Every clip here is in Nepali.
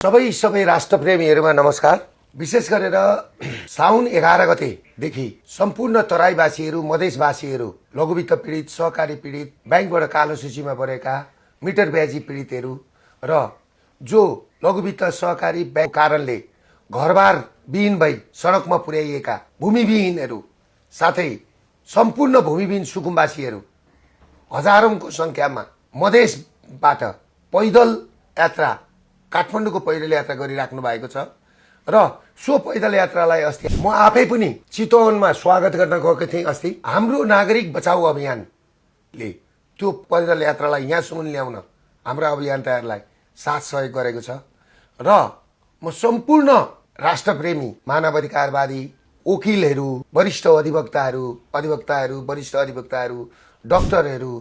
सबै राष्ट्रप्रेमीहरुमा नमस्कार। विशेष गरेर साउन 11 गतेदेखि सम्पूर्ण तराईवासीहरु, मधेसवासीहरु, लघुवित्त पीडित, सहकारी पीडित, बैंकबाट कालो सूचीमा परेका, मिटर ब्याजी पीडितहरु र जो लघुवित्त सहकारी बैंक कारणले घरबार विहीन भई सडकमा पुर्याइएका भूमिविहीनहरु साथै सम्पूर्ण भूमिविहीन सुकुम्बासीहरु हजारौंको संख्यामा मधेसबाट पैदल यात्रा काठमाडौँको पैदल यात्रा गरिराख्नु भएको छ र सो पैदल यात्रालाई अस्ति म आफै पनि चितवनमा स्वागत गर्न गएको थिएँ। अस्ति हाम्रो नागरिक बचाऊ अभियानले त्यो पैदल यात्रालाई यहाँसम्म ल्याउन हाम्रो अभियन्ताहरूलाई साथ सहयोग गरेको छ र म सम्पूर्ण राष्ट्रप्रेमी, मानवाधिकारवादी, वकिलहरू, वरिष्ठ अधिवक्ताहरू, वरिष्ठ अधिवक्ताहरू, डाक्टरहरू,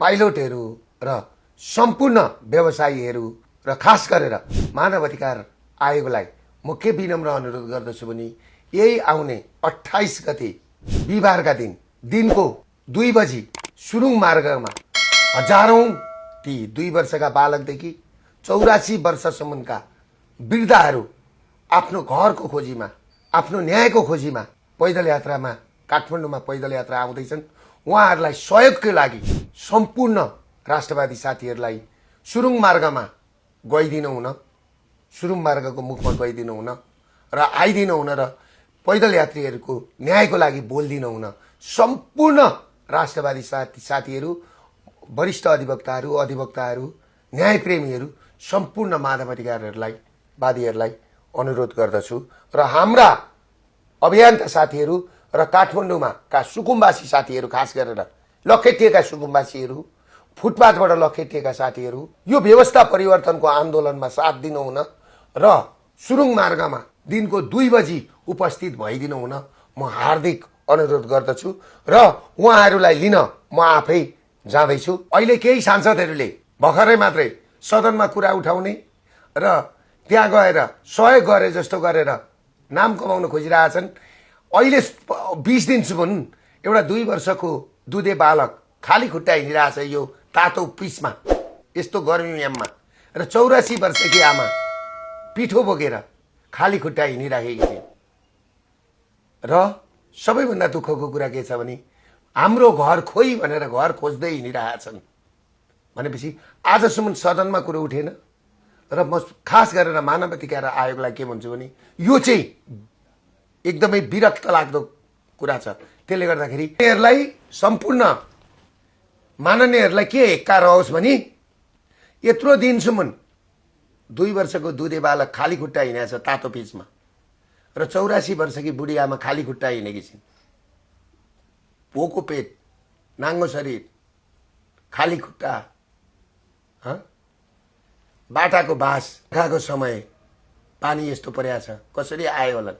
पाइलटहरू र सम्पूर्ण व्यवसायीहरू र खास गरेर मानवाधिकार आयोगलाई म के विनम्र अनुरोध गर्दछु भने यही आउने 28 गते बिहीबारका दिनको 2 बजी सुरुङ मार्गमा हजारौं ती 2 वर्षका बालकदेखि 84 वर्षसम्मका वृद्धहरू आफ्नो घरको खोजीमा, आफ्नो न्यायको खोजीमा पैदल यात्रामा काठमाडौँमा पैदल यात्रा आउँदैछन्। उहाँहरूलाई सहयोगको लागि सम्पूर्ण राष्ट्रवादी साथीहरूलाई सुरुङ मार्गमा गइदिनु हुन, सुरुङ मार्गको मुखमा गइदिनु हुन र आइदिनु हुन र पैदल यात्रीहरूको न्यायको लागि बोल्दिनु हुन सम्पूर्ण राष्ट्रवादी साथीहरू, वरिष्ठ अधिवक्ताहरू, न्यायप्रेमीहरू, सम्पूर्ण मानवाधिकारहरूलाई वादीहरूलाई अनुरोध गर्दछु र हाम्रा अभियन्ता साथीहरू र काठमाडौँमा का सुकुम्बासी साथीहरू, खास गरेर लखेटिएका सुकुम्बासीहरू, फुटपाथबाट लखेटिएका साथीहरू यो व्यवस्था परिवर्तनको आन्दोलनमा साथ दिनु हुन र सुरुङ मार्गमा दिनको 2 बजी उपस्थित भइदिनु हुन म हार्दिक अनुरोध गर्दछु र उहाँहरूलाई लिन म आफै जाँदैछु। अहिले केही सांसदहरूले भर्खरै मात्रै सदनमा कुरा उठाउने र त्यहाँ गएर सहयोग गरे जस्तो गरेर नाम कमाउन खोजिरहेछन्। अहिले 20 दिनसम्म एउटा 2 वर्षको दुधे बालक खाली खुट्टा हिँडिरहेछ यो तातो पिचमा, यस्तो गर्मीयाममा र 84 वर्षकी आमा पिठो बोकेर खाली खुट्टा हिँडिराखेकी थिइन्। र सबैभन्दा दुःखको कुरा के छ भने हाम्रो घर खोइ भनेर घर खोज्दै हिँडिरहेछन् भनेपछि आजसम्म सदनमा कुरो उठेन र म खास गरेर मानवाधिकार आयोगलाई के भन्छु भने यो चाहिँ एकदमै विरक्त लाग्दो कुरा छ। त्यसले गर्दाखेरि यिनीहरूलाई सम्पूर्ण माननीयहरूलाई के हेक्का रहोस् भने यत्रो दिनसम्म 2 वर्षको दुधे बालक खाली खुट्टा हिँडेको छ तातो पिचमा र 84 वर्षकी बुढी आमा खाली खुट्टा हिँडेकी छिन्। भोको पेट, नाङ्गो शरीर, खाली खुट्टा, बाटाको बास खाएको समय पानी यस्तो परेको छ, कसरी आयो होला।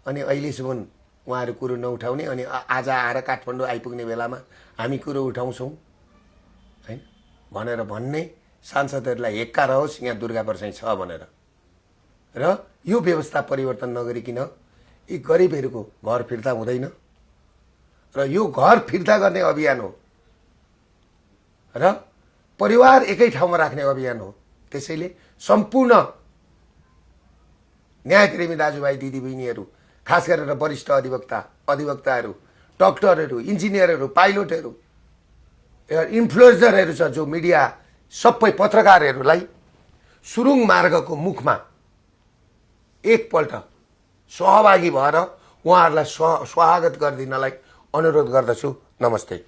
अनि अहिलेसम्म उहाँहरू कुरो नउठाउने अनि आज आएर काठमाडौँ आइपुग्ने बेलामा हामी कुरो उठाउँछौँ हैन भनेर भन्ने सांसदहरूलाई हेक्का रहोस् यहाँ दुर्गा परसाई छ भनेर। र यो व्यवस्था परिवर्तन नगरिकन यी गरिबहरूको घर फिर्ता हुँदैन र यो घर फिर्ता गर्ने अभियान हो र परिवार एकै ठाउँमा राख्ने अभियान हो। त्यसैले सम्पूर्ण न्यायप्रेमी दाजुभाइ दिदीबहिनीहरू, खास गरेर वरिष्ठ अधिवक्ताहरू, डाक्टरहरू, इन्जिनियरहरू, पाइलटहरू, इन्फ्लुएन्सरहरू छ जो मिडिया, सबै पत्रकारहरूलाई सुरुङ मार्गको मुखमा एकपल्ट सहभागी भएर उहाँहरूलाई स्वागत गरिदिनलाई अनुरोध गर्दछु। नमस्ते।